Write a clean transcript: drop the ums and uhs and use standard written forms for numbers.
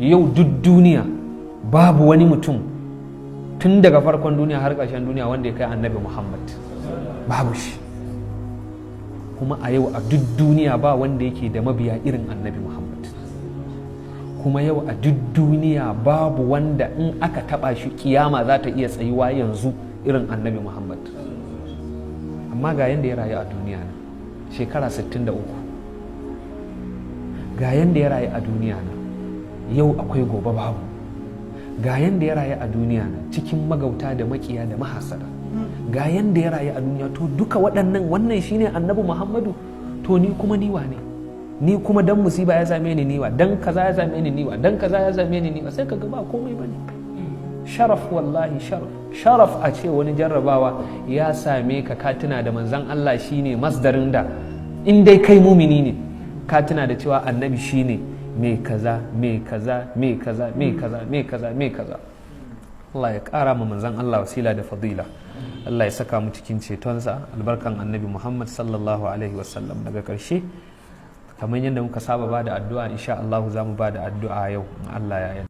Yau duk duniya babu wani mutum tun daga farkon duniya har ƙarshen duniya wanda ya kai Annabi Muhammad, babu shi. Kuma a yau a duk duniya ba wanda yake da mabiya irin Annabi Muhammad. Kuma yau a duk duniya babu wanda in aka taba shi kiyama za ta iya tsayuwa yanzu irin Annabi Muhammad. Amma ga yanda ya rayu a duniya na shekara 63, ga yanda ya rayu a duniya na, yau akwai, gobe babu. Ga yanda ya rayu a duniya na cikin magauta da makiya da mahasada. Ga yanda ya rayu a duniya. To, duka waɗannan, wannan shine Annabi Muhammadu. To, ni kuma ni wane? Ni kuma dan musiba ya same ni, niwa? Dan kaza ya same ni, niwa? Dan kaza ya same ni, niwa? Sai kaga ba komai bane. Sharaf, wallahi sharaf, sharaf a ce wani jarrabawa ya same ka, ka tuna da Manzan Allah. Shine masdarin da in dai kai mumini ne, ka tuna da cewa Annabi shine mai kaza, mai kaza, mai kaza, mai kaza, mai kaza, mai kaza. Allah ya kara ma Manzan Allah wasila da fadila. Allah ya saka mu cikin cetonsa, albarkan Annabi Muhammad sallallahu alaihi wasallam. Daga karshe, kamar yadda muka saba ba da addu'a, insha Allah za mu ba da addu'a yau in Allah ya yarda.